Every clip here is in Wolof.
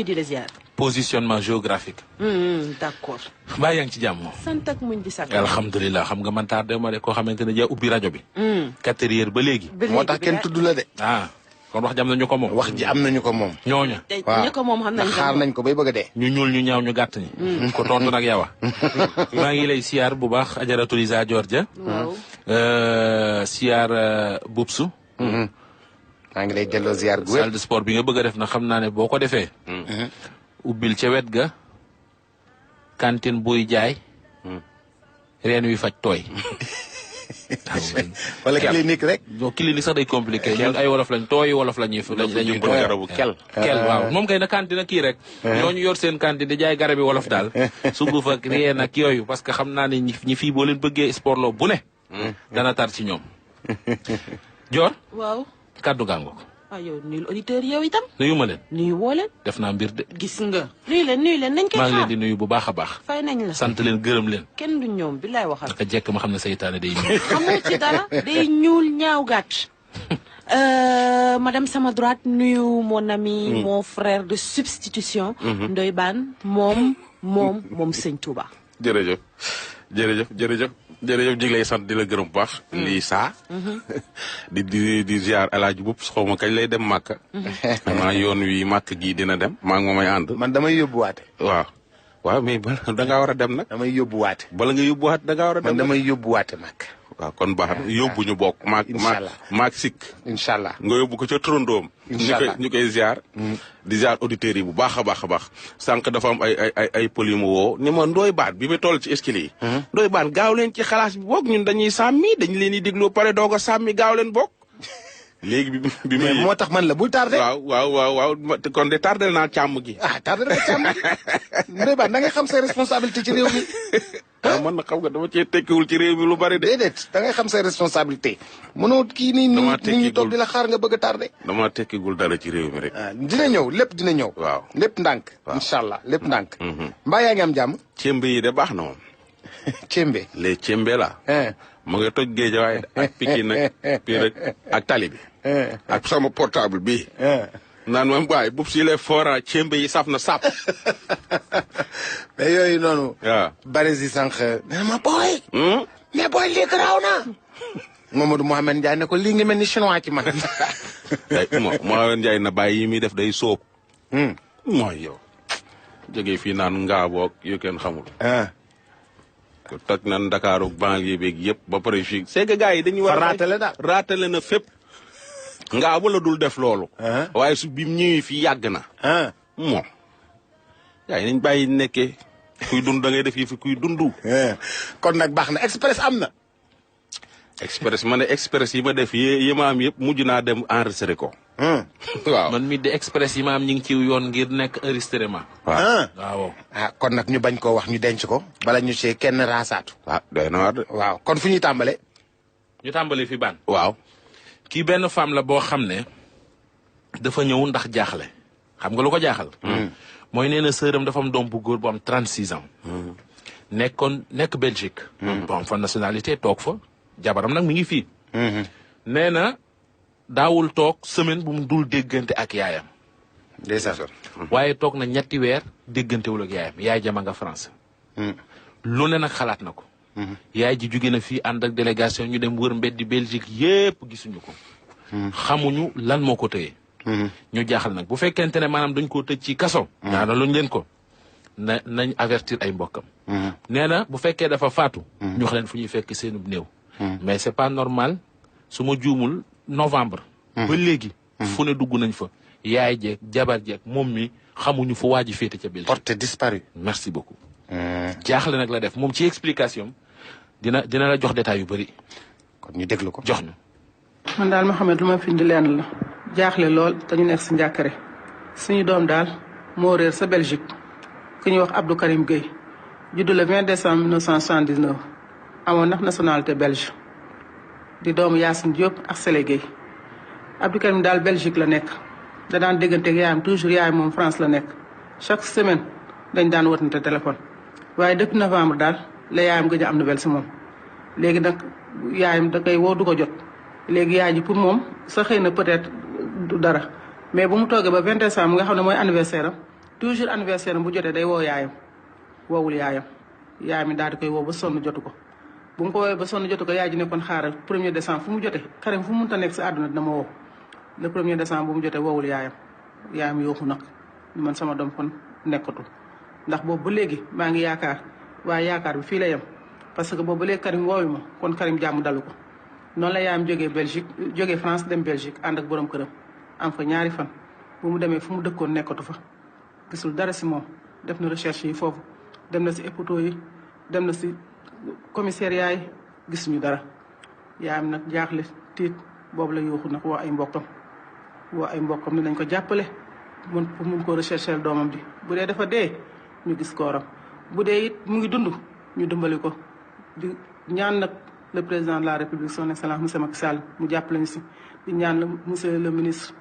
di la ziar. positionnement géographique. d'accord. mbaa yaa ngi ci jàmm. sant ak muñ di sant. alhamdulilah xam nga man tardé ma de koo xamante ne ja ubbi rajo bi. 4 heures ba léegi. moo tax kenn tudd la de. kon wax ji am nañu ko moom. wax ji am nañu ko moom. ñooña. waaw ña ko moom xam nañ ko xaar nañ ko bay bëgg a dee. ñu ñuul ñu ñaaw ñu gàtt ñi. ko tontu nag yow maa ngi lay siyaar bu baax Ajaratu Lisa Georgia. waaw. siyaar Bubsu. maa ngi lay delloo ziar gu wér. salle de sport bi nga bëgg a def na xam naa ne boo ko defee. ubbil ca wet ga. cantine buy jaay. reen wi faj tooy. wala clinique rek. non clinique sax day compliqué ñun ay wolof lañ tooy wolof lañuy lañuy tooy garabu kel waaw moom kay na cantine kii rek. ñooñu yor seen cantine di jaay garabi wolof daal. sunguf ak reen ak yooyu parce que xam naa ne ñi fii boo leen bëggee sport loo bu ne. dana tar ci ñoom. Dior. waaw. kaddu gàngo ko. yow nuyul auditeur yow itam. nuyu ma leen. nuyu woo leen. def naa mbir de. gis nga. nuyu leen nañ koy maa ngi leen xaar. di nuyu bu baax a baax. fay nañ la. sant leen gërëm leen. kenn du ñoom bi lay waxal. naka jekk ma xam ne seytaane day ñëw. xamoo ci dara day ñuul ñaaw gàtt. madame sama droite nuyu mon ami. mon frère de substitution. Ndoye Bane moom sëñ Touba. jërëjëf ñu ngi lay sant di la gërëm bu baax. lii saa. di ziar El Hadj Boub xaw ma kañ lay dem Màkka. xanaa yoon wi Màkk gii dina dem maa ngi moom ay ànd. man damay yóbbuwaate. waaw mais da ngaa war a dem nag. damay yóbbuwaate. bala nga yóbbuwaat da ngaa war a dem. man damay yóbbuwaate Màkk. waaw kon baax na yóbbu ñu bokk. maak sikk. incha allah nga yóbbu ko ca turandoom. incha allah ñu koy ziar. di ziar auditeurs yi bu baax a baax. sànq dafa am ay pël yu ma woo ni ma Ndoye Bane bi mu toll ci escalier yi. Ndoye Bane gaaw leen ci xalaas bi bokk ñun dañuy sàmmi dañ leen di déglu pare doog a sàmmi gaaw leen bokk. léegi bi mais moo tax man la bul tardé. waaw kon de tardé naa càmm gi. tardé na càmm gi Ndoye Bane da ngay xam say responsabilité ci réew mi. man na xam nga dama cee tekkiwul ci réew mi lu bari de. déedéet da ngay xam say responsabilité mënoo kii nii nit ñi toog di la xaar nga bëgg a tardé. dama tekkigul dara ci réew mi rek. dina ñëw lépp dina ñëw. waaw lépp ndànk. incha allah lépp ndànk. mbaa yaa ngi am jàmm. cembe yi de baax na moom. cembe. les cembe la. mu ngi toj Géejawaay ak Pikine nag pii rek ak tali bi. ak sama portable bi. naan moom waaye bub si les forats cembe yi saf na sap. mais yooyu noonu. waaw bari si sànq. nee ma booy. mais booy lii garaaw na. Mamadou Mouhamed Ndiaye ne ko lii nga mel ni chinois ci man. Mouhamed Ndiaye na bàyyi yi muy def day sóob. mooy yow. jógee fii naan ngaa boog yu kenn xamul. ko toj nan Dakar ak banlieue beeg yëpp ba pare fii. c'est que gars yi dañuy war a raatale daal raatale na fépp. ngaa wala dul def loolu. waaye su bi mu ñëwee fii yàgg na. moom. yaa ngi nañ bàyyi nekkee. kuy dund da ngay def yi fi kuy dund. kon nag baax na express am na. express ma ne express yi ma def yi ma am yëpp mujj naa dem enregistré ko. waaw man mi de express yi ma am ñu ngi ci yoon ngir nekk enregistrement. waaw. kon nag ñu bañ koo wax ñu denc ko. bala ñu see kenn raasaatu. doy na waar de. waaw kon fu ñuy tàmbalee. ñu tàmbalee fi Bane. waaw. kii benn femme la boo xam ne dafa ñëw ndax jaaxle xam nga lu ko jaaxal. mooy nee na sëram dafa am doom bu góor bu am 36 ans. nekk Belgique. bu am fa nationalité toog fa jabaram nag mi ngi fii. nee na daawul toog semaine bu mu dul déggante ak yaayam. waaye toog na 3 weer déggantewul ak yaayam yaay jama nga France. lu ne nag xalaat na ko. yaay ji jóge na fii ànd ak délégation ñu dem wër mbeddi Belgique yépp gisuñu ko. xamuñu lan moo ko tëye. ñu jaaxal nag bu fekkente ne maanaam dañ koo tëj ci kaso. ñaana luñ leen ko nañ avertir ay mbokkam. nee na bu fekkee dafa faatu. ñu wax leen fu ñuy fekk seenub néew. mais c'est pas normal su ma juumul novembre. ba léegi. fu ne dugg nañ fa yaay jeeg jabar jeeg moom mi xamuñu fu waa ji féete ca Belgique. porté disparu. merci beaucoup. jaaxle nag la def moom ci explication dina la jox détails yu bëri. kon ñu déglu ko jox ñu. man daal Mouhamed lu ma fi indi leen la jaaxle lool te ñu nekk si njàkkare suñu doom daal moo réer sa Belgique ku ñuy wax Abdou Karim Gueye juddu le 20 décembre 1979 amoon ndax nationalité belge di doomu Yacine Diop ak Sélé Gueye Abdou Karim daal Belgique la nekk da daan dégganteeg yaayam toujours yaayam moom France la nekk chaque semaine dañ daan wotante téléphone waaye depuis novembre daal la yaayam gëj a am nouvelle si moom léegi nag yaayam da koy woo du ko jot léegi yaay ji pour moom sa xëy na peut-être du dara mais bu mu toogee ba 20 décembre nga xam ne mooy anniversaire am toujours anniversaire bu jotee day woo yaayam woowul yaayam yaayam mi daal di koy woo ba sonn jotu ko bu mu ko woowee ba sonn jotu ko yaay ji nekkoon xaaral 1er décembre fu mu jotee Karim fu mu mënta nekk si àdduna dina ma woo le 1er décembre bu mu jotee woowul yaayam yooxu nag man sama doom kon nekkatul ndax boobu ba léegi maa ngi yaakaar waaye yaakaar bi fii la yem parce que boobu ba léegi Karim woowu ma kon Karim jàmm dalu ko noonu la yaayam jógee France dem Belgique ànd ak borom këram am fa ñaari fan bu mu demee fu mu dëkkoon nekkatu fa gisul dara si moom def na recherche yi foofu dem na si hôpitaux yi dem na si commissariat yi gisuñu dara yaayam nag jaaxle tiit boobu la yuuxu nag woo ay mbokkam ne nañ ko jàppale pour mun ko rechercher doomam ji bu dee dafa dee ñu gis kooram bu dee it mu ngi dund ñu dimbali ko di ñaan nag le président de la république son excellence monsieur Macky Sall mu jàppale ñu si di ñaan la monsieur le ministre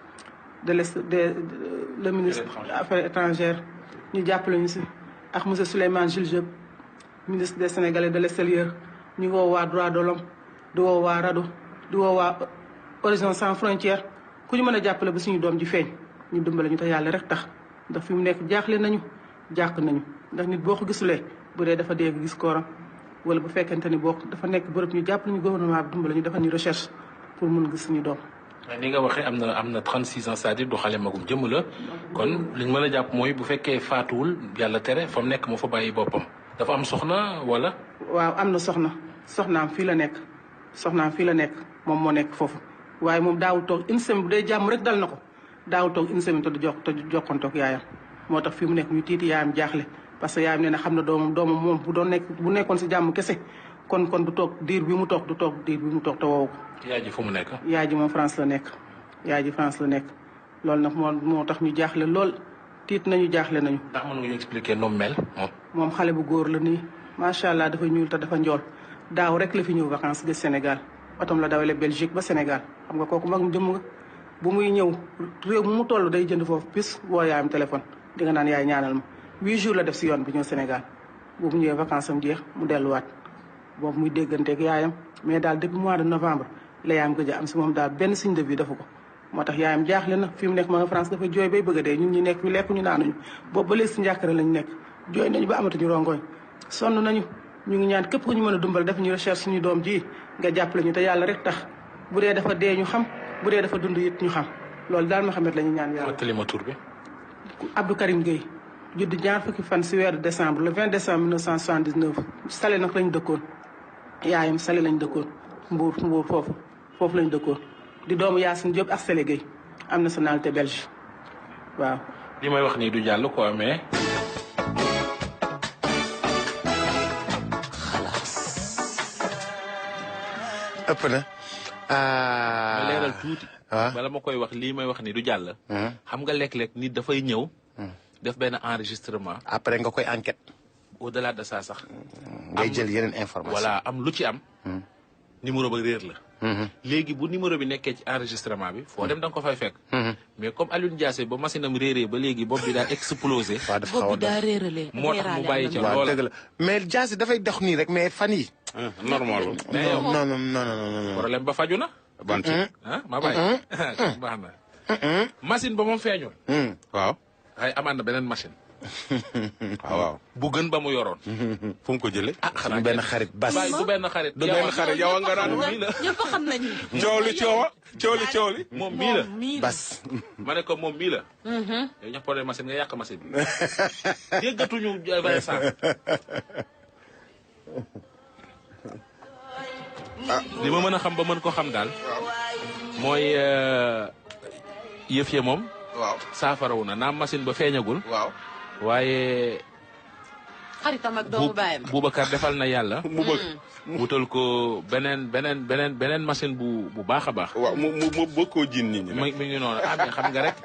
le ministre affaires étrangères ñu jàppale ñu si ak monsieur Souleymane Jules Diop ministre des Sénégalais de l'extérieur ñu woo waa droit de l'homme di woo waa RADDHO di woo waa Horizon Sans Frontières ku ñu mën a jàppale ba suñu doom ji feeñ ñu dimbale ñu te yàlla rek tax ndax fi mu nekk jaaxle nañu jàq nañu ndax nit boo ko gisulee bu dee dafa dee gis kooram wala bu fekkente ni boo dafa nekk bërëb ñu jàppale ñu gouvernement bi dimbale ñu defal ñu recherche pour mun gis suñu doom. ni nga waxee am na 36 ans c'est-à-dire du xale magum jëmm la kon liñ mën a jàpp mooy bu fekkee faatuwul yàlla tere fa mu nekk moo fa bàyyi boppam dafa am soxna wala. waaw am na soxnaam fii la nekk moom moo nekk foofu waaye moom daawul toog une semaine bu dee jàmm rek dal na ko daawul toog une semaine te du jokkantoog yaayam moo tax fii mu nekk ñu tiiti yaayam jaaxle parce que yaayam nee na xam na doomam moom bu nekkoon si jàmm kese kon du toog diir bi mu toog te woowu ko. yaay ji fu mu nekk. yaay ji moom France la nekk loolu nag moo tax ñu jaaxle lool tiit nañu jaaxle nañu. ndax mën nga ñu expliquer nu mu mel moom xale bu góor la nii macha allah dafa ñuul te dafa njool daaw rek la fi ñëw vacances de Sénégal otom la dawale Belgique ba Sénégal xam nga kooku mag jëm nga bu muy ñëw réew mu toll day jënd foofu pis woo yaayam téléphone di nga naan yaay ñaanal ma 8 jours la def si yoon bi ñëw Sénégal bu mu ñëwee vacances am jeex mu delluwaat boobu muy dégganteeg yaayam mais daal depuis mois de novembre la yaayam gëj a am si moom daal benn signe de vie defu ko moo tax yaayam jaaxle na fi mu nekk ma nga France dafa jooy bay bëgg a dee ñun ñi nekk fi lekkuñu naanuñu boobu ba léegi si njàkkare lañu nekk jooy nañu ba amatuñu rongoñ sonn nañu ñu ngi ñaan képp ku ñu mën a dumbal def ñu recherche suñu doom ji nga jàppale ñu te yàlla rek tax bu dee dafa dee ñu xam bu dee dafa dund it ñu xam loolu daal Mouhamed la ñu ñaan yàlla. ma tur bi. Abdou Karim Gueye judd ñaar fukki fan si weeru décembre le 20 décembre 1979 Salé nag lañ dëkkoon yaayam Salé lañ dëkkoon Mbour foofu lañ dëkkoon di doomu Yacine Diop ak Sélé Gueye am nationalité belge waaw. li may wax nii du jàll quoi mais. ëpp na. ma leeral tuuti. bala ma koy wax lii may wax ni du jàll. xam nga léeg-léeg nit dafay ñëw. def benn enregistrement. après nga koy enquête. au delà de ça sax. ngay jël yeneen information. voilà am lu ci am. numéro ba réer la. léegi bu numéro bi nekkee ci enregistrement bi. foo dem da nga ko fay fekk. mais comme Alioune Diassé ba machine am réeree ba léegi bopp bi daa explosé. waaw dafa xaw a daa réerale. moo tax mu bàyyi ca waaw loola. dëgg la mais Diassé dafay dox nii rek mais fan yi normal. mais yow non. problème ba faju na. ban ci ma bàyyi. baax na. machine ba moom feeñul. waaw. ay amaan na beneen machine. waaw. bu gën ba mu yoroon. fu mu ko jëlee. suñu benn xarit bas. waaye du benn xarit. du benn xarit yow nga naan mii la. ñëpp xam nañu. coow li. moom mii la. bas. ma ne ko moom mii la. yow ñax problème machine nga yàq machine bi. déggatuñu Vincent. li ma mën a xam ba mën ko xam daal. mooy yëf ya moom. waaw saafarawu na naam machine ba feeñagul. waaw. waaye. xaritam ak doomu baayam. Boubacar defal na yàlla. mu bëgg. wutal ko beneen machine bu baax a baax. waaw mu bëgg koo jiin nit ñi nag. mi ngi noonu mais xam nga rek.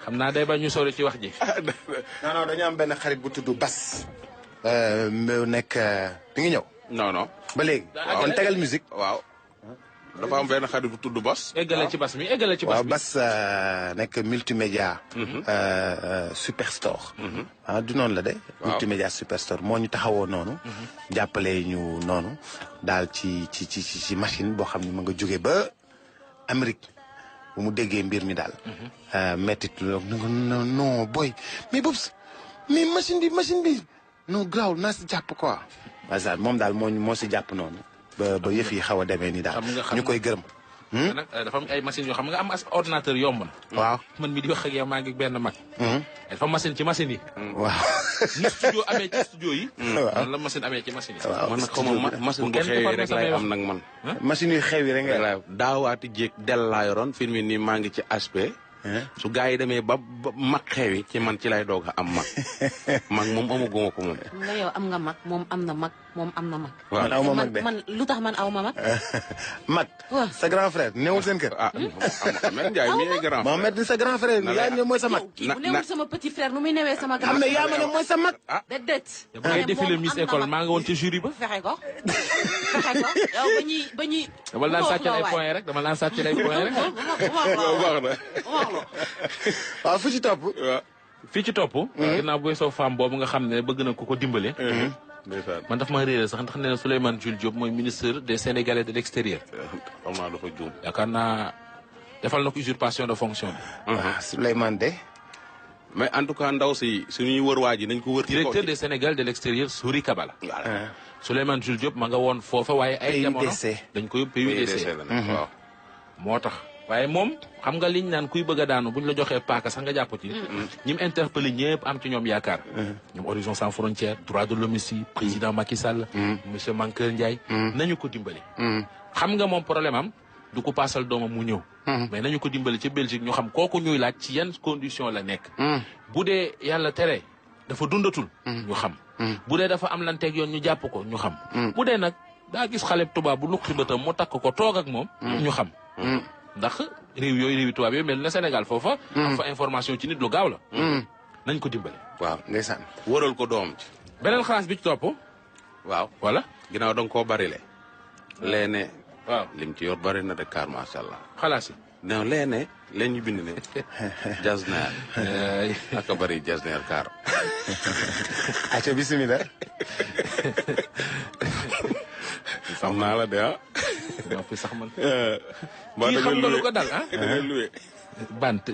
xam naa day ba ñu sori ci wax ji. non dañu am benn xarit bu tudd bas. nekk mi ngi ñëw. non. ba léegi. kon tegal musique. waaw. dafa am benn xarit bu tudd Bas. eggale ci bas mi eggale ci bas waaw mi. Bas nekk multimédia. superstore. du noonu la de. multimédia superstore moo ñu taxawoo noonu. jàppale ñu noonu daal ci machine boo xam ne ma nga jóge ba Amérique bu mu déggee mbir mi daal. mettit non boy mais boobu mais machine bi non grawul naa si jàpp quoi. waaw moom daal moo si jàpp noonu. ba yëf yi xaw a demee nii daal. ñu koy gërëm. nag dafa am ay machines yoo xam nga am ordinateur yomb na. waaw man mi di wax ak yow maa ngi benn mag. dafa machine ci machine yi. waaw. ni studio amee ci studio yi. waaw noonu la machine amee ci machine yi. waaw man nag xaw ma machine bu xew rek lay am nag man. machine yu xew yi rek ngay laay daawaati jéeg del laa yoroon fi mu nii maa ngi ci aspect. su gars yi demee ba mag xewi ci man ci lay doog a am mag. mag moom amaguma ko moom. nga yow am nga mag moom am na mag moom am na mag. man aw ma mag de man lu tax man aw ma mag. mag. waaw sa grand frère newul seen kër. ah Mohamed Ndiaye mi ngi grand. Mohamed ni sa grand frère yaa ne mooy sa mag. kii bu newul sama petit frère nu muy newee sama grand am na yaa ma ne mooy sa mag. déedéet. bu ngay défilé Miss École maa nga woon ci jury ba. fexe ko yow ba ñuy. dama laan sàccal ay points rek dama laan sàccal ay points rek. baax na. waaw fu ci topp. waaw. fii ci topp. ginnaaw booy soo femme boobu nga xam ne bëgg na ku ko dimbale. ndeysaan. man daf ma réeré sax ndax nee na Souleymane Jules Diop mooy ministre des Sénégalais de l'extérieur. xam naa dafa juum. yaakaar naa defal na ko usurpation de fonction bi. Souleymane de. mais en tout cas ndaw si suñuy wër waa ji nañ ko wër. ci directeur des Sénégal de l'extérieur Souri Kabala. Souleymane Jules Diop ma nga woon foofa waaye ay jamono dañ ko yóbbu PUDC waaw. moo tax waaye moom xam nga liñ naan kuy bëgg a daanu buñ la joxee paaka sax nga jàpp ci. ñi mu interpellé ñëpp am ci ñoom yaakaar. ñoom Horizon Sans Frontières droit de l'homme ici président Macky Sall. monsieur Mankeur Ndiaye. nañu ko dimbali. xam nga moom problème am du ko paasal doomam mu ñëw. mais nañu ko dimbali ci Belgique ñu xam kooku ñuy laaj ci yan condition la nekk. bu dee yàlla tere dafa dundatul. ñu xam. bu dee dafa am lanteeg yoon ñu jàpp ko ñu xam. bu dee nag daa gis xale tubaab bu luqi bëtam mu takk ko toog ak moom. ñu xam. ndax réew yooyu réewi tubaab yooyu mel na Sénégal foofa. am fa information ci nit lu gaaw la. nañ ko dimbali. waaw ndeysaan. wëral ko doom ci. beneen xalaas bi ci topp. waaw. voilà. ginnaaw da nga koo bari le. leene. waaw lim ci yor bari na de car macha allah. xalaas yi. non leene leen ñu bind ne. jasneer. aka bari jasneer car. acca bisimilah. xam naa la de ah. ñoo fi sax man. mbaa kii xam nga lu ko dal ah. da ngay loué. bant.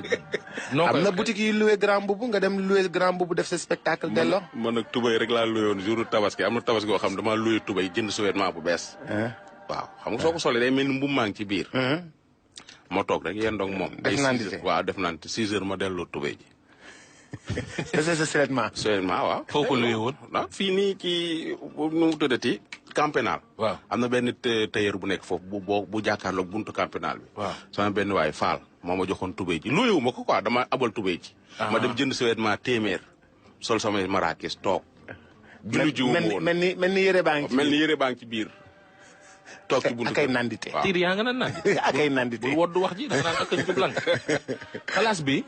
noo am koy na boutique yi loué grand boubou nga dem loué grand boubou def sa spectacle delloo. man nag tubay rek laa loué woon jour tabaski am na tabaski goo xam damaa loué tubay jënd sous-vêtement bu bees. waaw xam nga soo ko solee day mel ni mbuum maa ngi ci biir. ma toog rek yéen donc moom. def naan di waaw def naan 6 heures ma delloo tubay ji. c'est sa seulement. seulement waaw. foo ko loué woon. ah fii nii ci nu mu tuddati camp pénal. waaw am na benn tailleur bu nekk foofu bu jàkkaarloog buntu camp pénal bi. waaw sama benn waay faal moo ma joxoon tubéy ji loué wu ma ko quoi dama abal tubéy ji. ma dem jënd sous-vêtement téeméer sol samay marakis toog. julli jiwu ma woon mel ni yére baa ngi ci mel ni yére baa ngi ci biir. toog ci buntu akay nandite. waaw tiir yaa nga naan naan. akay nandite. bul woddu wax ji da nga naan ak a jublang. xalaas bi.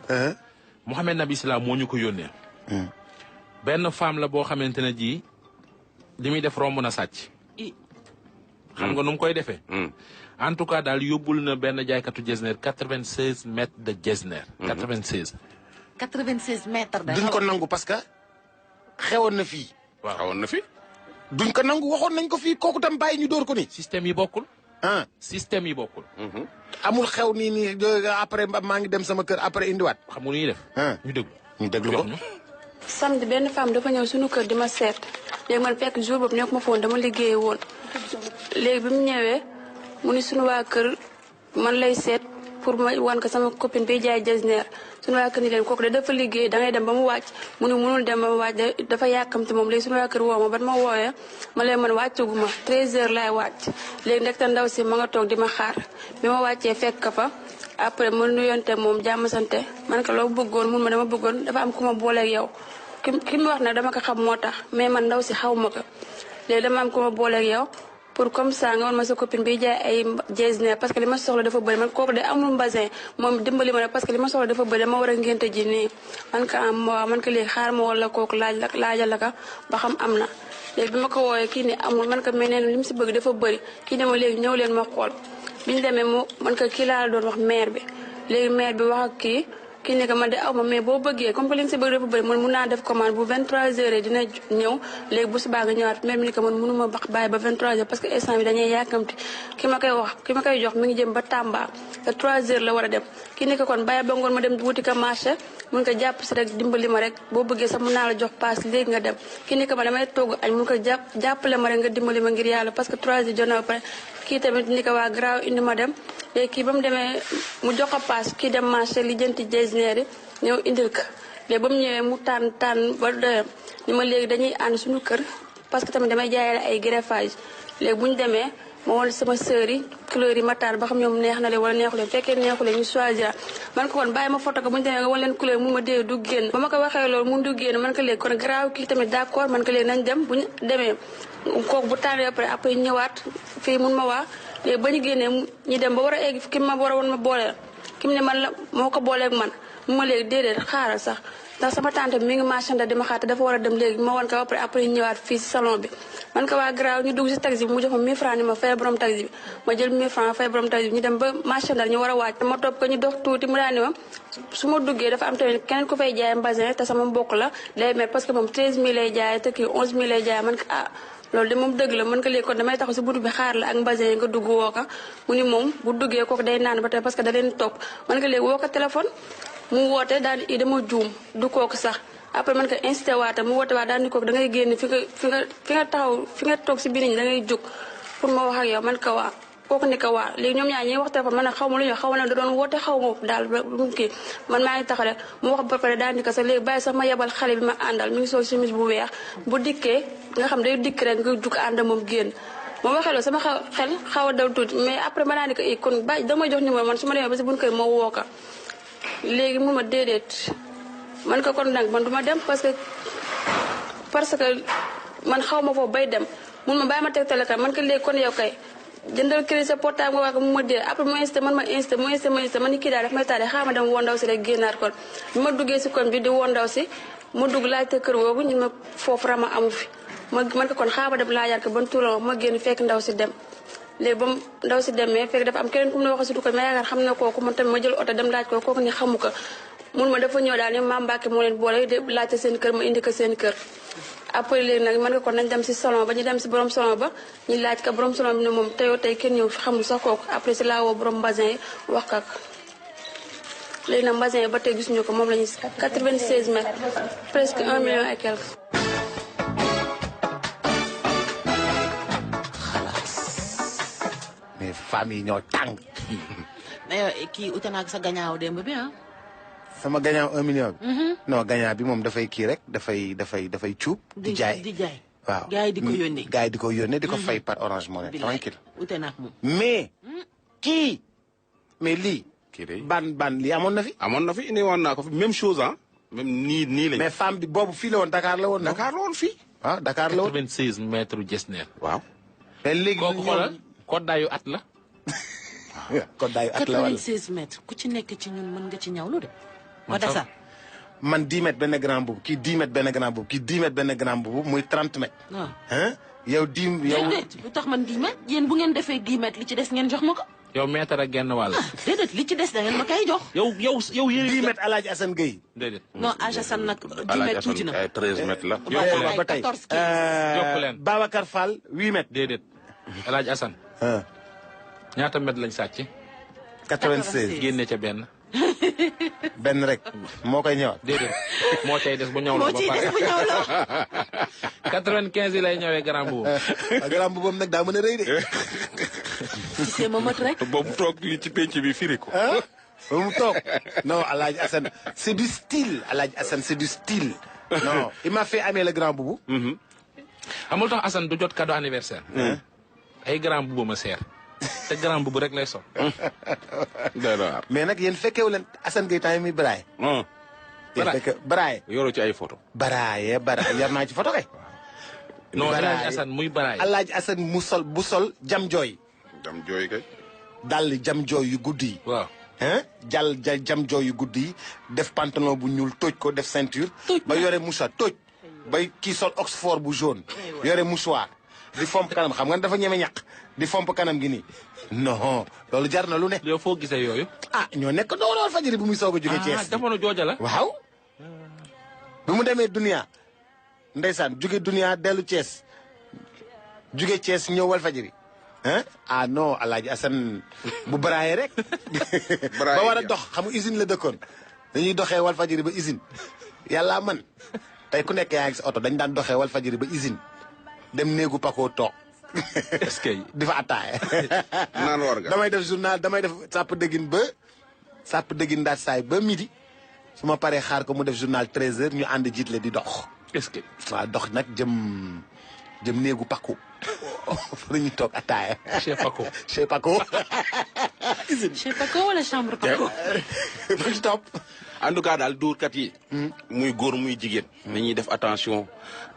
Mouhamed Nabi Sila moo ñu ko yónnee. benn femme la boo xamante ne ji li muy def romb na sàcc. xam nga nu mu koy defee. en tout cas daal yóbbul na benn jaaykatu jesner 96 mètres de jesner. 96. 96 mètres de. duñ ko nangu parce que xewoon na fii. waaw xawoon na fi. duñ ko nangu waxoon nañ ko fii kooku tam bàyyi ñu door ko ni. système yi bokkul. ah système yi bokkul. amul xew nii après maa ngi dem sama kër après indiwaat. xam nga nu ñuy def. ñu déglu. ñu déglu ko. samedi benn femme dafa ñëw suñu kër di ma seet léegi man fekk jour boobu nekk ma foon dama liggéey woon léegi bi mu ñëwee mu ni suñu waa kër man lay seet pour ma wan ko sama copine bi jaay jasneer suñu waa kër ni leen kooku da dafa liggéey dangay dem ba mu wàcc mu ni mënul dem ba mu wàcc dafa yàkkamti moom léegi suñu waa kër woo ma ban ma wooyee ma leen man wàccaguma 13h laay wàcc léegi ndekte ndaw si ma nga toog di ma xaar bi ma wàccee fekk ka fa après ma nuyonte moom jàmm sante man ko loo bëggoon mun ma dama bëggoon dafa am ku ma booleeg yow ki mu wax nag dama ko xam moo tax mais man ndaw si xaw ma ko léegi dama am ku ma booleeg yow pour comme ça nga woon ma sa copine bi jaay ay jesner parce que li ma soxla dafa bëri man kooku de amul mbasin moom dimbali ma ne parce que li ma soxla dafa bëri dama war a ngénte ji nii man ko am waaw man ko léegi xaar ma wala kooku laajal la ka ba xam am na léegi bi ma ko woowee kii ni amul man ko mais nee na li mu si bëgg dafa bëri kii ne ma léegi ñëw leen ma xool bi ñu demee mu man ko kii laa la doon wax maire bi léegi maire bi wax ak kii kii ne que man de aw ma mais boo bëggee comme que li nga si bëgg dafa bëri man mun naa def commande bu 23h dina ñëw léegi bu subaa nga ñëwaat même ni que man mënuma bàyyi ba 23h parce que instant bi dañuy yàkkamti ki ma koy jox mi ngi jëm ba Tamba te 3h la war a dem kii ne que kon bàyyi ba ngoon ma dem wuti ko marché mun ko jàpp si rek dimbali ma rek boo bëggee sax mun naa la jox paas léegi nga dem kii ne que ma damay togg añ mun ko jàppale ma rek nga dimbali ma ngir yàlla parce que 3h jot na ba pare kii tamit ni ko waa garaaw indi ma dem léegi kii ba mu demee mu jox ko paas kii dem marché li jënti jesneer yi ñëw indil ko léegi ba mu ñëwee mu tànn ba doyam ni ma léegi dañuy ànd suñu kër parce que tamit damay jaayale ay greffage léegi bu ñu demee ma woon sama sœur yi couleur yi ma tànn ba xam ñoom neex na leen wala neexu leen fekkee neexu leen ñu choisir man ko woon bàyyi ma photo ko bu ñu demee nga wan leen couleur mu ma dee du génn ba ma ko waxee loolu mun du génn man ko léegi kon garaaw kii tamit d'accord man ko léegi nañ dem bu ñu demee kooku bu tànnee après ñëwaat fii mun ma waa léegi ba ñu génnee ñu dem ba war a egg ki ma war a woon ma booleel ki mu ne man la moo ko booleeg man mu ma léegi déedéet xaaral sax ndax sama tante bi mi ngi marchanda di ma xaar te dafa war a dem léegi ma wan ko après ñëwaat fii si salon bi man ko waa garaaw ñu dugg si taxi bi mu jox ma 1000 francs ni ma fay borom taxi bi ma jël 1000 francs fay borom taxi bi ñu dem ba marchanda ñu war a wàcc ma topp ko ñu dox tuuti mu daal ni ma su ma duggee dafa am tamit keneen ku fay jaay mbasin te sama mbokk la day met parce que moom 13000 lay jaay te kii 11000 lay jaay man ko loolu de moom dëgg la mën ko léegi kon damay taxaw si buntu bi xaar la ak mbasin yi nga dugg woo ko mu ni moom bu duggee kooku day naan ba tey parce que da leen topp mën ko léegi woo ko téléphone mu woote daal di dama juum du kooku sax après mën ko incité waata mu woote waat daal di kooku da ngay génn fi nga taxaw fi nga toog si biir ñi da ngay jóg pour ma wax ak yow man ko waa kooku ni ko waa léegi ñoom ñaar ñuy wax téléphone man nag xaw ma lu ñu xaw ma ne da doon woote xaw ma daal mu kii man maa ngi taxale mu wax ba pare daal di ko sax léegi bàyyi sax ma yebal xale bi ma àndal mi ngi sol chemise bu weex bu dikkee nga xam day dikk rek nga jug ànd moom génn moo waxee loolu sama xel xaw a daw tuuti mais après ma daal di ko kon bàyyi damay jox numéro man su ma demee ba si buñ kër moo woo ko léegi mu ma déedéet man ko kon nag man du ma dem parce que man xaw ma foofu bay dem mun ma bàyyi ma teg téléphone man ko léegi kon yow kay jëndal crédit sa portable nga wax ko mu ma dee après mu insisté man ma insisté man ni kii daal daf may tardé xaaral ma dem woo ndaw si rek génnaat kon bi ma duggee si kon bi di woo ndaw si ma dugg laajte kër googu ñu ma foofu rama amu fi man ko kon xaaral ma dem laajaat ko ban tuuram ma génn fekk ndaw si dem léegi ba ndaw si demee fekk dafa am keneen ku mu ne wax si du ko ma yaakaar xam na kooku man tamit ma jël oto dem laaj ko kooku ni xamu ko mun ma dafa ñëw daal ni Mame Mbacke moo leen boole de laajte seen kër ma indi ko seen kër après léegi nag man nga kon nañ dem si salon ba ñu dem si borom salon ba ñu laaj ka borom salon bi ne moom teyoo tey kenn ñëw xamul sax kooku après si laa woo borom mbasin yi wax ka léegi nag mbasin yi ba tey gisuñu ko moom la ñu 96 mètres presque 1 million et quelque. mais famille ñoo tàng. mais kii ute naa ak sa gañaaw démb bi ah. sama gagnant 1 million bi. non gagnant bi moom dafay kii rek dafay cuub. di jaay waaw gars yi di ko yónnee. gars yi di ko yónnee di ko fay par Orange Money. tranquille ute naa ak moom. mais kii mais lii. kii de ban lii amoon na fi. amoon na fi indi woon naa ko fi même chose ah. même nii lañ. mais femme bi boobu fii la woon Dakar la woon. Dakar la woon fii. ah Dakar la woon 96 mètres Jesner. waaw. mais léegi kooku xoolal koddaayu at la. kon daayu at la wala 96 mètres ku ci nekk ci ñun mën nga ci ñawlu de. ma dasa man 10 mètres benn grand boobu kii 10 mètres benn grand boobu kii 10 mètres benn grand boobu muy 30 mètres. waaw hein yow 10 yow. déedéet lu tax man 10 mètres yéen bu ngeen defee 10 mètres li ci des ngeen jox ma ko. yow mètre ak genn wàll. déedéet li ci des da ngeen ma koy jox. yow yéen 10 mètres El Hadj Assane Gueye. déedéet. non Aja San nag 10 mètres tuuti na. ay 13 mètres la. yokku leen ba tey 14 15. yokku leen. Babacar Fall 8 mètres. déedéet El Hadj Assane. ñaata mètre lañ sàcc. 96 génne ca benn. benn rek moo koy ñëwaat. déedéet moo cay des bu ñëw la moo ba ciy des pare. bu ñëw la. 95 yi lay ñëwee grand boobu. grand boubam nag daa mën a rëy de. ci see ma mat rek. boobu toog li ci penc bi firi ko. ah ba mu toog non El Hadj Assane c'est du style El Hadj Assane c'est du style. non il m'a fait aimer le grand boubou. amul tax Assane du jot cadeau anniversaire. ay grand boobu ma seer. te grand boobu rek lay sol. mais nag yéen fekkewu leen Assane Gueye temps yi muy Baraye. yéen fekke Baraye. yoroo ci ay photo. Baraye yar naa ci photo kay. non El Hadj Baraye. Assane muy baraay. El Hadj Assane mu sol bu sol jam jooy. jam jooy kay. dal jam jooy yu guddi yi. waaw. jam jooy yu guddi yi def pantalon bu ñuul tóoj ko def ceinture. ba yore mouchoir tóoj. bay kii sol Oxford bu jaune. yore mouchoir. di fomp kanam xam nga dafa ñeme ñaq di fomp kanam gi nii non loolu jar na lu ne. yow foo gisee yooyu. ah ñoo nekk doon Walfadjri bu muy soog a jóge Thiès. jamono jooja la. waaw. bi mu demee Dunia ndeysaan jóge Dunia dellu Thiès jóge Thiès ñëw Walfadjri ah non Alaaji Assane bu baraaye rek. ba war a dox xam nga usine la dëkkoon dañuy doxee Walfadjri ba usine yàlla man tey ku nekk yaa ngi sa oto dañ daan doxee Walfadjri ba usine dem néegu Paco toog. est-ce que. di fa attaaye. naan war nga. damay def journal damay def sàpp dëggin daat saay ba midi su ma paree xaar ko mu def journal 13h ñu ànd jiitle di dox. est-ce que. waaw dox nag jëm néegu Paco. fa la ñuy toog attaaye. chez Paco. chez Paco. chez Paco wala chambre Paco. fa ci topp. en tout cas daal dóorkat yi. muy góor muy jigéen. dañuy def attention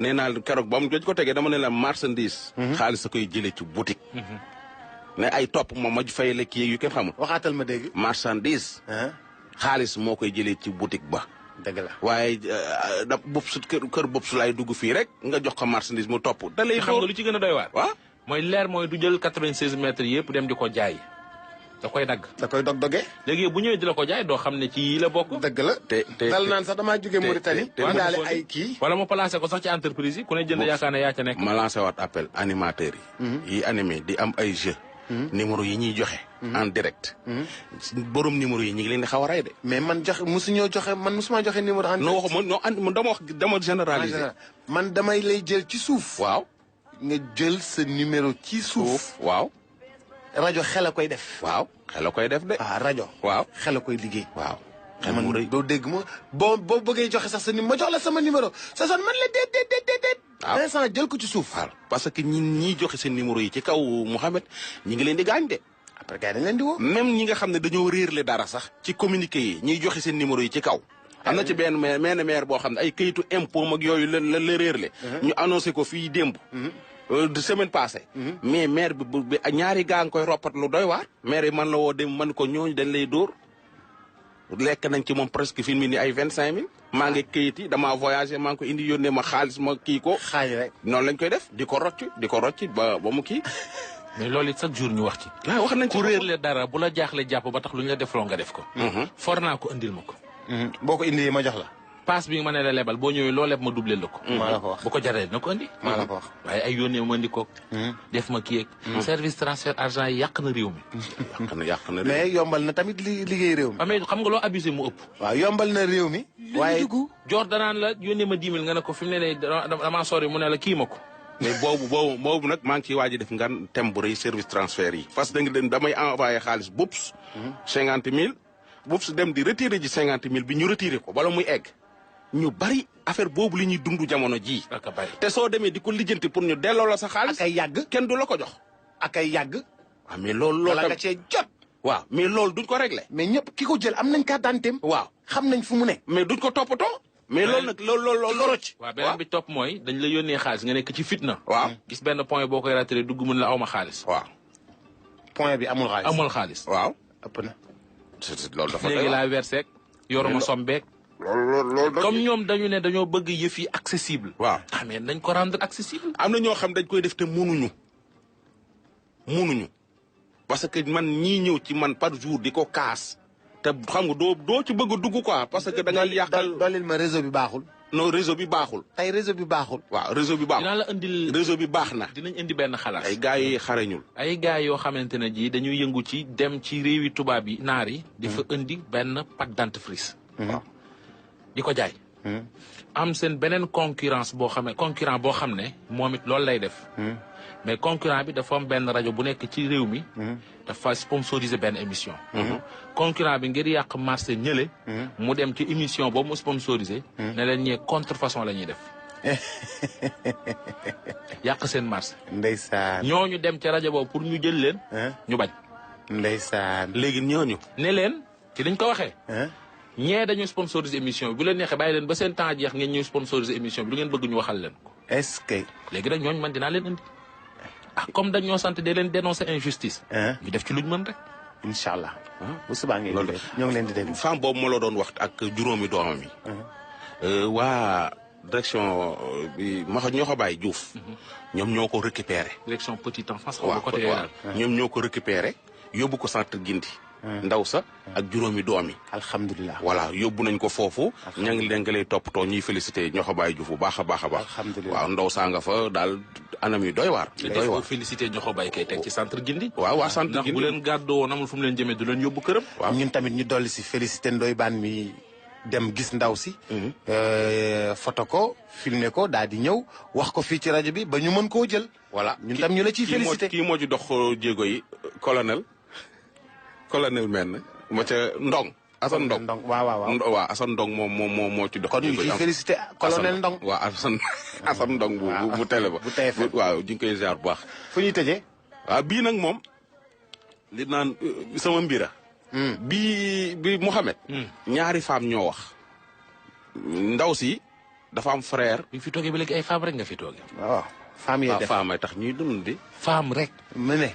nee naa keroog ba mu ko tegee dama ne la marchandise. xaalis sa koy jëlee ci boutique. ne ay topp moom ma fay la kii yu kenn xamul. waxaatal ma dégg. marchandise. xaalis moo koy jëlee ci boutique ba. dëgg la waaye da bopp su kër bopp su laay dugg fii rek nga jox ko marchandise mu topp. da lay xam nga lu ci gën a doy waar. waaw mooy leer mooy du jël 96 mètres yëpp dem di ko jaay. da koy dagg. da koy dog-dogee. léegi bu ñëwee di la ko jaay doo xam ne ci yii la bokk. dëgg la dal naan sax damaa jógee Mauritanie. te daale ay kii. wala mu placé ko sax ci entreprise yi ku ne jënd yaakaar ne yaa ca nekk. ma lancé waat appel animateurs yi. yi animé di am ay jeux. numéro yi ñuy joxe. en direct. borom numéro yi ñu ngi leen di xaw a rey de. mais man musuma joxe numéro. non waxuma dama généraliser. man damay lay jël ci suuf. waaw. nga jël sa numéro ci suuf. waaw. rajo xel a koy def. waaw xel a koy def de. rajo. waaw xel a koy liggéey. waaw. xel mu rëy doo dégg ma boo bëggee joxe sax sa numéro ma jox la sama numéro sa son man la déet. waaw instant jël ko ci suuf. waaw parce que ñi joxe seen numéro yi ci kaw Mouhamed ñi ngi leen di gaañ de. après gars dañ leen di woo. même ñi nga xam ne dañoo réerle dara sax ci communiqué yi ñiy joxe seen numéro yi ci kaw. am na ci benn maire boo xam ne ay kayitu impôt mag yooyu la réerle. ñu annoncé ko fii démb. de semaine passée. mais maire bi ñaari gaa ngi koy roppat lu doy waar. maire yi man la woo dem man ko ñooñu dañ lay dóor. lekk nañ ci moom presque fi mu ni ay 25000. maa ngi kayit yi damaa voyagé maa ngi ko indi yónnee ma xaalis ma kii ko. xaaj rek noonu lañ koy def di ko rocci ba mu kii. mais loolu it chaque jour ñu wax ci. waaw wax nañ ci ku réerle dara bu la jaaxle jàpp ba tax lu ñu la defloo nga def ko. for naa ko indil ma ko. boo ko indee ma jox la. paas bi ma ne la lebal boo ñëwee loo leb ma doublé la ko. maa la ko wax bu ko jaree na ko indi. maa la ko wax waaye ay yónnee ma indi ko. def ma kii ak. service transfert argent yi yàq na réew mi. yàq na réew mi mais yombal na tamit liggéey réew mi. mais xam nga loo abusé mu ëpp. waaw yombal na réew mi. waaye joor danaan la yónnee ma 10 000 nga ne ko fi mu ne damaa sori mu ne la kii ma ko. mais boobu nag maa ngi ciy waaj a def ngan thème bu rëy service transfert yi. parce que damay envoyé xaalis BOPS. 50 000 BOPS dem di retiré ji 50 000 bi ñu retiré ko bala muy egg. ñu bari affaire boobu li ñuy dund jamono jii. ak bari te soo demee di ko lijjanti pour ñu delloo la sa xaalis. ak ay yàgg kenn du la ko jox. ak ay yàgg. waaw mais loolu nga cee jot. waaw mais loolu duñ ko réglé. mais ñëpp ki ko jël am nañ carte d'identité. waaw xam nañ fu mu ne. mais duñ ko toppatoo. mais loolu nag loolu rocc. waaw beneen bi topp mooy dañ la yónnee xaalis nga nekk ci fitna. waaw gis benn point boo koy raté dugg mun la awma xaalis. waaw. point bi amul xaalis. amul xaalis. waaw. ëpp na. loolu dafa léegi laa versé yoruma sombeek. loolu comme ñoom dañu ne dañoo bëgg yëf yi accessible. waaw mais nañ ko rendre accessible. am na ñoo xam dañ koy def te mënuñu parce que man ñii ñëw ci man par jour di ko kaas te xam nga doo ci bëgg a dugg quoi parce que da nga yàqal. dooleel ma réseau bi baaxul. non réseau bi baaxul. tey réseau bi baaxul. waaw réseau bi baaxul dinaa la indil réseau bi baax na. dinañ indi benn xalaat. ay gars yi xarañul. ay gars yoo xamante ne ji dañuy yëngu ci dem ci réewi tubaab yi naar yi. di fa indi benn pâte dentifrice. waaw di ko jaay. am seen beneen concurrent boo xam ne moom it loolu lay def. mais concurrent bi dafa am benn rajo bu nekk ci réew mi. dafa sponsoriser benn émission. concurrent bi ngir yàq marché ñële. mu dem ci émission boobu mu sponsorisé. ne leen ñee contrefaçon la ñuy def. yàq seen marché. ndeysaan. ñooñu dem ci rajo boobu pour ñu jël leen. ñu bañ. ndeysaan. léegi ñooñu. ne leen ci liñ ko waxee. ñee dañu sponsoriser émission bi bu leen neexee bàyyi leen ba seen temps jeex ngeen ñëw sponsoriser émission bi lu ngeen bëgg ñu waxal leen ko. est-ce que. léegi nag ñooñu man dinaa leen indi. comme dañ ñoo sant de leen dénoncer injustice. ñu def ci luñ mën rek. incha allah. bu subaa ngeen loolu ñoo ngi leen di déglu. femme boobu ma la doon wax ak juróomi doomam yi. waa direction bi ñoo ko bàyyi Diouf. ñoom ñoo ko récupéré. direction petite enfance. waaw ñoom ñoo ko récupéré yóbbu ko centre Gindi. ndaw sa ak juróomi doom yi. alhamdulilah. voilà yóbbu nañ ko foofu. ña ngi leen lay toppatoo ñuy félicité ñoo ko bàyyi Diouf bu baax a baax a baax. alhamdulilah waaw ndaw saa nga fa daal anam yi doy waar. doy waar félicité ñoo ko bàyyi kay teg ci centre Gindi. waaw waa centre Gindi ndax bu leen gàddoo woon amul fu mu leen jëmee du leen yóbbu këram. waaw ñun tamit ñu dolli si félicité Ndoye Bane mi dem gis ndaw si. photo ko filmer ko daal di ñëw wax ko fii ci rajo bi ba ñu mën koo jël. voilà ñun tam ñu la ciy félicité kii moo ci dox jéego yi colonel men ma ca Ndong. Assane Ndong waaw Assane Ndong moo ci dox. kon ñu ciy félicité colonel Ndong. waaw Assane Ndong bu télé ba. bu TFM waaw ñu ngi koy ziar bu baax. fu ñuy tëjee. waaw bii nag moom li naan sama mbira. bi Mouhamed. ñaari femme ñoo wax. ndaw si dafa am frère. bi fi toogee ba léegi ay femme rek nga fi toogee. waaw femme yi def femme ay tax ñuy dund di. femme rek. mu ne.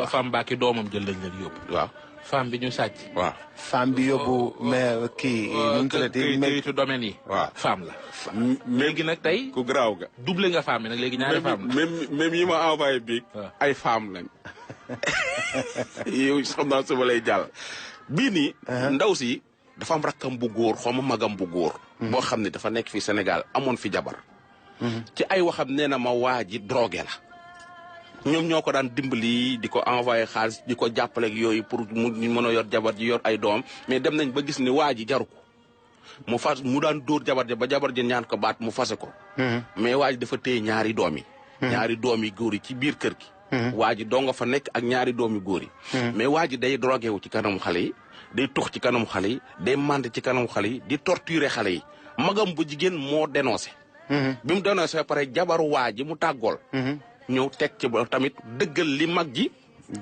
femme baaki doomam jël lañ leen yóbbu. waaw femme bi ñu sàcc. waaw femme bi yóbbu mais kii. nu mu tuddati këyitu domaine yi. waaw femme la. léegi nag tey. ku garaaw ga. doublé nga femme bi nag léegi ñaari femme la. même yi ma envoyé bii. ay femme lañ. yow xam naa suba lay jàll. bii nii. ndaw si dafa am rakkam bu góor xaw ma magam bu góor. boo xam ne dafa nekk fi Sénégal amoon fi jabar. ci ay waxam nee na ma waa ji drogué la. ñoom ñoo ko daan dimbali di ko envoyé xaalis di ko jàppale ak yooyu pour mu mën a yor jabar ji yor ay doom mais dem nañ ba gis ni waa ji jaru ko mu daan dóor jabar ja ba jabar ji ñaan ko baat mu fase ko. mais waa ji dafa téye ñaari doom yi. ñaari doom yi góor yi ci biir kër gi. waa ji doo nga fa nekk ak ñaari doom yu góor yi. mais waa ji day drogué wu ci kanamu xale yi day tux ci kanamu xale yi day mànd ci kanamu xale yi di torturer xale yi magam bu jigéen moo dénoncé. bi mu dénoncé ba pare jabaru waa ji mu tàggool. ñëw teg ci ba tamit dëggal li mag ji.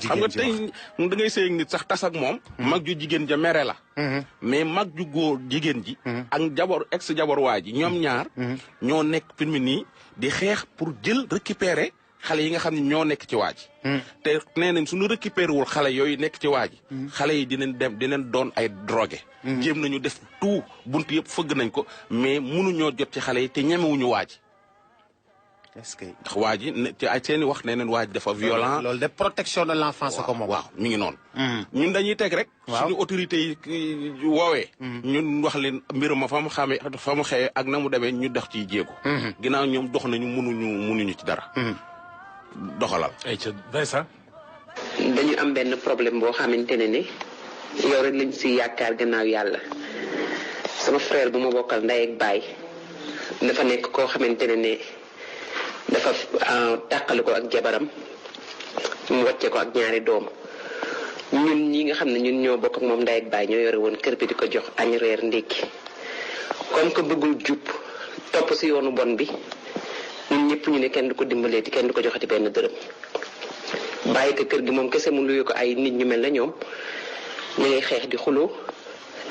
xam nga tey da ngay sëy nit sax tas ak moom. mag ju jigéen ja mere la. mais mag ju góor jigéen ji. ak ex jabar waa ji ñoom ñaar. ñoo nekk fi mu nii di xeex pour jël récupérer xale yi nga xam ne ñoo nekk ci waa ji. te nee nañ suñu récupéré wul xale yooyu nekk ci waa ji. xale yi dinañ doon ay drogué. jéem nañu def tout bunt yëpp fëgg nañ ko mais mënuñoo jot ci xale yi te ñemewuñu waa ji. est-ce que ndax waa ji ci ay seeni wax nee nañ waa ji dafa violent. loolu de protection de l'enfance ko moom. waaw mi ngi noonu. ñun dañuy teg rek. suñu autorités yi woowee. ñun wax leen mbir ma fa mu xamee fa mu xëyee ak na mu demee ñu dox ciy jéego. ginnaaw ñoom dox nañu mënuñu ci dara. doxalal. ay ca Vincent. dañu am benn problème boo xamante ne ni yow rek lañ si yaakaar gannaaw yàlla sama frère bu ma bokkal ndey ak baay dafa nekk koo xamante ne dafa tàqali ko ak jabaram mu wàcce ko ak ñaari doom ñun ñi nga xam ne ñun ñoo bokk ak moom ndey ak baay ñoo yore woon kër bi di ko jox añ reer ndékki comme que bëggul jub topp si yoonu bon bi ñun ñëpp ñu ne kenn du ko dimbaleeti kenn du ko joxati benn dërëm bàyyi ko kër gi moom kese mu luyu ko ay nit ñu mel na ñoom ñu ngay xeex di xuloo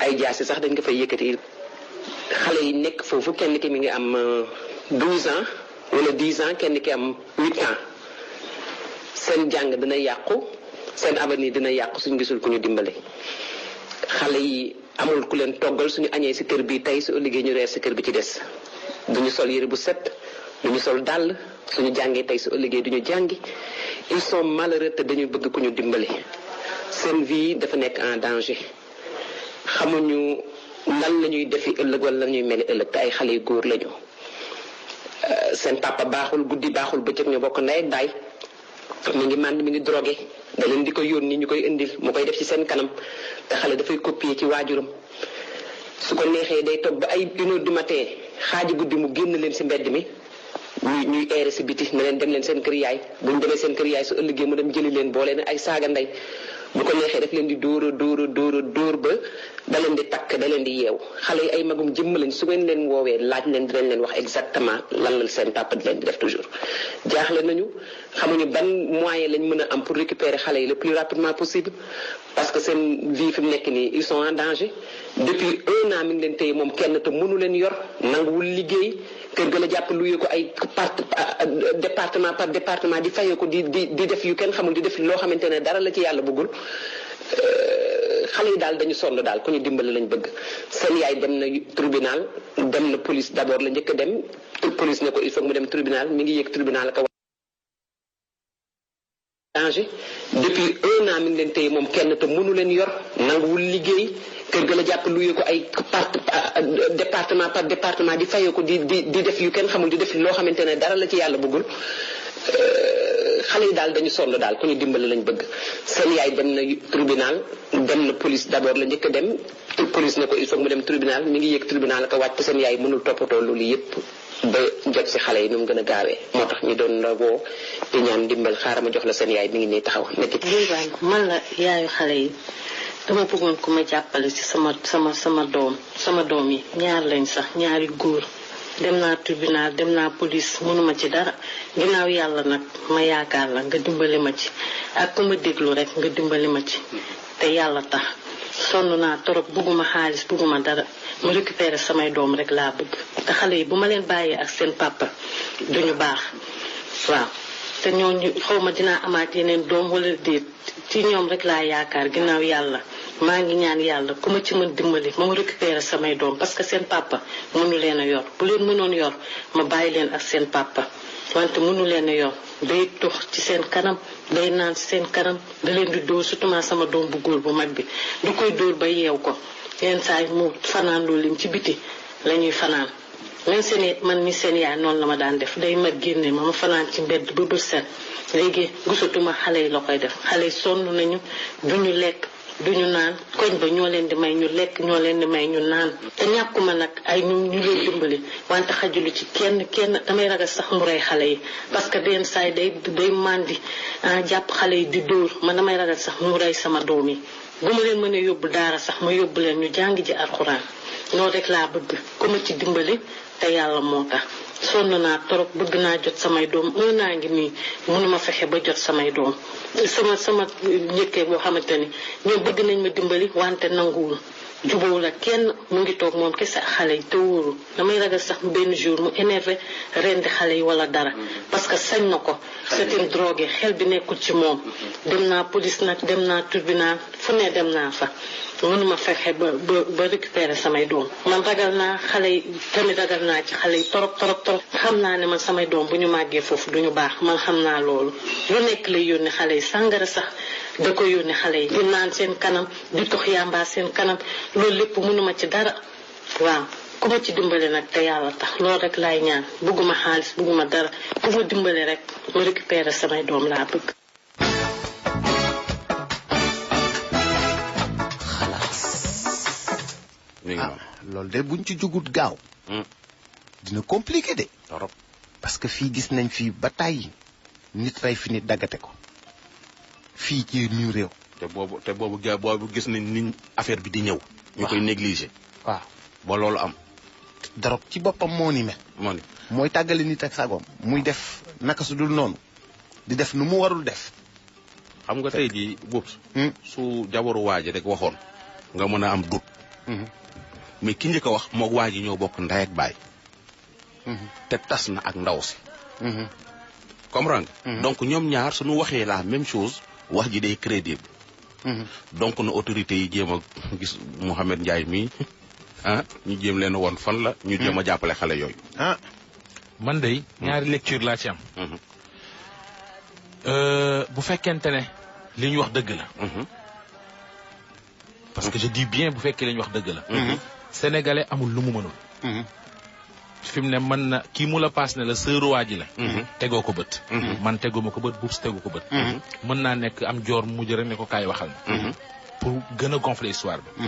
ay jaasi sax dañ ko fay yëkkati xale yi nekk foofu kenn ki mi ngi am 12 ans wala 10 ans kenn ki am 8 ans seen jàng dina yàqu seen avenir dina yàqu suñ gisul ku ñu dimbale xale yi amul ku leen toggal suñu añee si kër bi tey su ëllëgee ñu reer si kër bi ci des duñu sol yére bu set duñu sol dàll suñu jàngee tey su ëllëgee duñu jàngi ils sont malheureux te dañu bëgg ku ñu dimbale seen vie dafa nekk en danger xamuñu lan la ñuy defi ëllëg wala la ñuy meli ëllëg te ay xale yu góor lañu seen papa baaxul guddi baaxul bëccëg ñu bokk ndey ak baay mi ngi mànd mi ngi drogué da leen di ko yónni ñu koy indil mu koy def ci seen kanam te xale dafay copier ci waajuram su ko neexee day toog ba ay 1h du matin xaaji guddi mu génn leen si mbedd mi ñuy eere si biti na leen dem leen seen kër yaay bu ñu demee seen kër yaay su ëllëgee mu dem jëli leen boole ne ay saaga ndey bu ko neexee daf leen di dóor ba da leen di takk da leen di yeew xale yi ay magum jëmm lañ su ngeen leen woowee laaj leen dinañ leen wax exactement lan la seen papa di leen di def toujours jaaxle nañu xamuñu ban moyen lañ mën a am pour récupérer xale yi le plus rapidement possible parce que seen vie fi mu nekk nii ils sont en danger depuis 1 an mi ngi leen téye moom kenn te mënu leen yor nanguwul liggéey kër ga la jàpp luyee ko ay département par département di fayee ko di def yu kenn xamul di def loo xamante ne dara la ci yàlla bëggul xale yi daal dañu sonn daal ku ñu dimbali lañ bëgg seen yaay dem na tribunal dem na police d'abord la njëkk a dem police ne ko il faut mu dem tribunal mi ngi yéeg tribunal ka danger depuis 1 an mi ngi leen téye moom kenn te mënu leen yor nanguwul liggéey kër ga la jàpp luyee ko ay département par département di fayee ko di def yu kenn xamul di def loo xamante ne dara la ci yàlla bëggul xale yi daal dañu sonn daal ku ñu dimbali lañ bëgg seen yaay dem na tribunal dem na police d'abord la njëkk a dem police ne ko il faut mu dem tribunal mi ngi yéeg tribunal ka wàcc seen yaay mënul toppatoo loolu yépp ba jot si xale yi nu mu gën a gaawee moo tax ñu doon la woo di ñaan dimbal xaaral ma jox la seen yaay mi ngi nii taxaw nekk man la yaayu xale yi dama bëggoon ku ma jàppale ci sama doom yi ñaar lañ sax ñaari góor dem naa tribunal dem naa police mënuma ci dara ginnaaw yàlla nag ma yaakaar la nga dimbali ma ci ak ku ma déglu rek nga dimbali ma ci te yàlla tax sonn naa torop bëgguma xaalis bëgguma dara mu récupérer samay doom rek laa bëgg te xale yi bu ma leen bàyyee ak seen papa duñu baax waaw te ñooñu xaw ma dinaa amaat yeneen doom wala déet ci ñoom rek laa yaakaar ginnaaw yàlla maa ngi ñaan yàlla ku ma ci mën dimbali ma récupérer samay doom parce que seen papa mënu leen a yor bu leen mënoon yor ma bàyyi leen ak seen papa wante mënu leen a yor day tux ci seen kanam day naan ci seen kanam da leen di dóor surtout sama doom bu góor bu mag bi du koy dóor ba yeew ko yenn saa yi mu fanaan loolu lim ci biti la ñuy fanaan même man mi seen yaay noonu la ma daan def day ma génne ma fanaan ci mbedd ba bët set léegi gisatuma xale yi la koy def xale yi sonn nañu duñu lekk duñu naan koñ ba ñoo leen di may ñu lekk ñoo leen di may ñu naan te ñàkkuma nag ay ñu leen dimbali wante xajulu ci kenn damay ragal sax mu rey xale yi parce que benn saay day màndi jàpp xale yi di dóor man damay ragal sax mu rey sama doom yi bu ma leen mënee yóbbu daara sax ma yóbbu leen ñu jàng ji alxuraan loolu rek laa bëgg ku ma ci dimbali te yàlla moo tax sonn naa trop bëgg naa jot samay doom 1 an ngi nii mënuma fexe ba jot samay doom sama njëkkee boo xamante ni ñoom bëgg nañ ma dimbali wante nanguwul jubóowul ak kenn mu ngi toog moom kese xale yi te wóorul damay ragal sax benn jour mu énervé rendi xale yi wala dara parce que sañ na ko c'est une drogue xel bi nekkul ci moom dem naa police nag dem naa tribunal fu ne dem naa fa mënuma fexe ba récupérer samay doom man ragal naa xale yi tamit ragal naa ci xale yi torop xam naa ne man samay doom bu ñu màggee foofu duñu baax man xam naa loolu lu nekk lay yónni xale yi sàngara sax da ko yónni xale yi di naan seen kanam di tox yàmbaa seen kanam loolu lépp mënuma ci dara waaw ku ma ci dimbale nag te yàlla tax loolu rek laay ñaan bëgguma xaalis bëgguma dara ku ma dimbale rek ma récupérer samay doom laa bëgg. loolu de buñ ci jugut gaaw dina compliqué de torop parce que fii gis nañ fii ba tàyyi nit rey fi nit daggate ko fii ci ñu réew te boobu gis nañ ni affaire bi di ñëw ñu koy négliger waaw ba loolu am dorog ci boppam moo ni mel mooy tàggale nit ak sagoom muy def naka su dul noonu di def nu mu warul def xam nga tey ji bubs su jabaru waaji rek waxoon nga mën a am dut mais ki njëkk a wax moog waa ji ñoo bokk ndey ak baay te tas na ak ndaw si comprendre nga donc ñoom ñaar suñu waxee la même chose wax ji day crédible donc na autorité yi jéem a gis Mouhamed Ndiaye mii ñu jéem leen woon fan la ñu jéem a jàppale xale yooyu man de ñaari lecture laa ci am bu fekkente ne li ñu wax dëgg la parce que je dis bien bu fekkee li ñu wax dëgg la sénégalais amul lu mu mënul fi mu ne mën na kii mu la paas ne la sëru waa ji la tegoo ko bët man teguma ko bët buubs tegu ko bët mën naa nekk am joor mujj rek ne ko kaay waxal na pour gën a gonfler histoire bi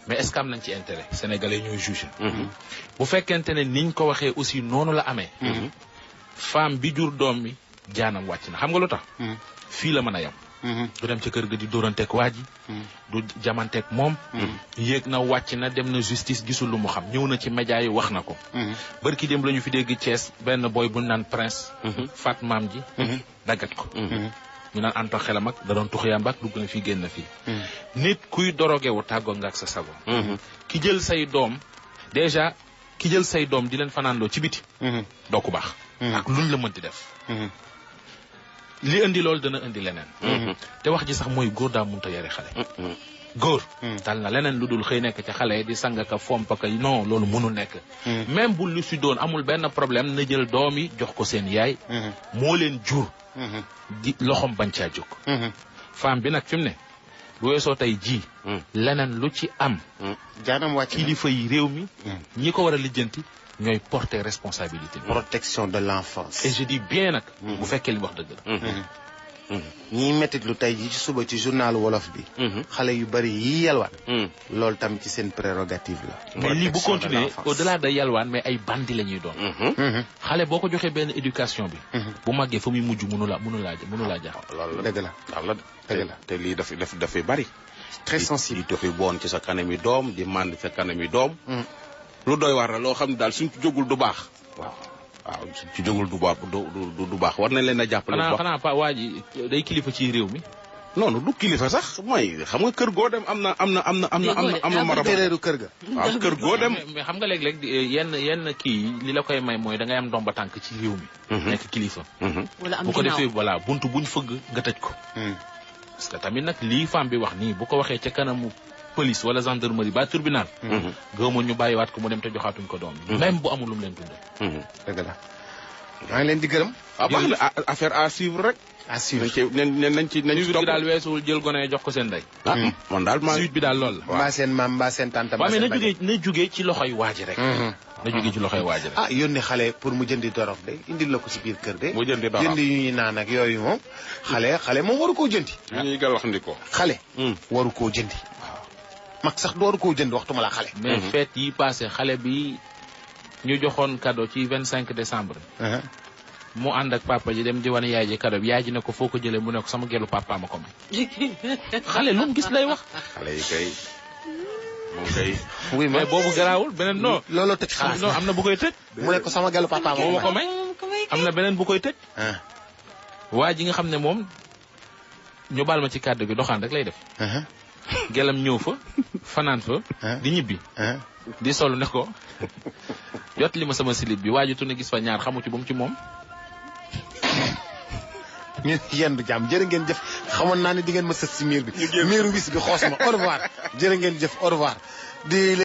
mais est-ce que am nañ ci intérêt sénégalais ñooy juger bu fekkente ne niñ ko waxee aussi noonu la amee femme bi jur doom bi jaanam wàcc na xam nga lu tax fii la mën a yam du dem ca kër ga di dóoranteeg waa ji du jamanteeg moom yéeg na wàcc na dem na justice gisul lu mu xam ñëw na ci média yi wax na ko barki démb la ñu fi dégg Thiès benn boy bu naan prince faat maam ji daggat ko ñu naan anto xelam ak da doon tux yàmba ak dugg na fii génn fii nit kuy dorogewu tàggoo nga ak sa sago ki jël say doom déjà ki jël say doom di leen fanaandoo ci biti doo ko baax ak luñ la mënti def li indi loolu dana indi leneen te wax ji sax mooy góor daa mënta yare xale góor tal na leneen lu dul xëy nekk ci xale di sang ka fomp ka non loolu mënul nekk même bu lu si doon amul benn problème na jël doom yi jox ko seen yaay moo leen jur di loxom bañ caa jóg femme bi nag fi mu ne bu weesoo tey ji leneen lu ci am jaanam wàcc kilifa yi réew mi ñi ko war a lijjanti ñooy porter responsabilité protection de l'enfance et je dis bien nag bu fekkee li wax dëgg la ñiy mettit lu tey ji ci suba ci journal wolof bi xale yu bari yi yalwaan loolu tam ci seen prérogative la mais lii bu continuer au-delà de yalwaan mais ay bandi la ñuy doon xale boo ko joxee benn éducation bi bu màggee fa muy mujj mënu laa jaaxal loolu dëgg la dëgg la te lii dafay bari très sensible di toxi boon ci sa kanami doom di mànd sa kanami doom lu doy war la loo xam ne daal suñ ci jógul du baax waaw ci jógul du baax war nañ leen a jàppale bu baax xanaa pa waa ji day kilifa ci réew mi noonu du kilifa sax mooy xam nga kër goo dem am na téeréeru kër ga waaw kër goo dem mais xam nga léeg-léeg yenn kii li la koy may mooy da ngay am ndomba tànk ci réew mi nekk kilifa bu ko defee voilà buntu buñ fëgg nga tëj ko parce que tamit nag lii femme bi wax nii bu ko waxee ca kanamu police wala gendarmerie ba tribunal gëmoon ñu bàyyiwaat ko mu dem te joxaatuñ ko doom même bu amul lu mu leen dundee dëgg la maa ngi leen di gërëm baax na affaire à suivre rek à suivre nañ ci suite bi daal weesuwul jël gone jox ko seen ndey man daal suite bi daal loolu la mbaa seen maam mbaa seen tante waaw mais na jógee ci loxoy waaji rek na jógee ci loxoy waaji rek yónni xale pour mu jëndi dorof de indil la ko si biir kër de mu jëndi dorof jëndi yu ñuy naan ak yooyu moom xale moom waru koo jëndi ñuy gal wax ndi ko xale waru koo jëndi mag sax dooru koo jënd waxtuma la xale mais fête yi passé xale bi ñu joxoon cadeau ci 25 décembre mu ànd ak papa ji dem di wane yaay ji cadeau bi yaay ji ne ko foo ko jëlee mu ne ko sama gelu papa ma ko may xale lu mu gis lay wax xale yi kay moom kay oui mais boobu garaawul beneen non looloo tëj xale non am na bu koy tëj mu ne ko sama gelu papa ma ko may am na beneen bu koy tëj waa ji nga xam ne moom ñu baal ma ci kàddu bi doxaan rek lay def gelam ñëw fa fanaan fa di ñibbi di solu ne ko jot li ma sama silib bi waa ji tu ne gis fa ñaar xamu ci bu mu ci moom ñu yendu jàmm jërë ngeen jëf xamoon naa ne di ngeen ma sës si miir bi miiru wis bi xoos ma au revoir jërë ngeen jëf au revoir di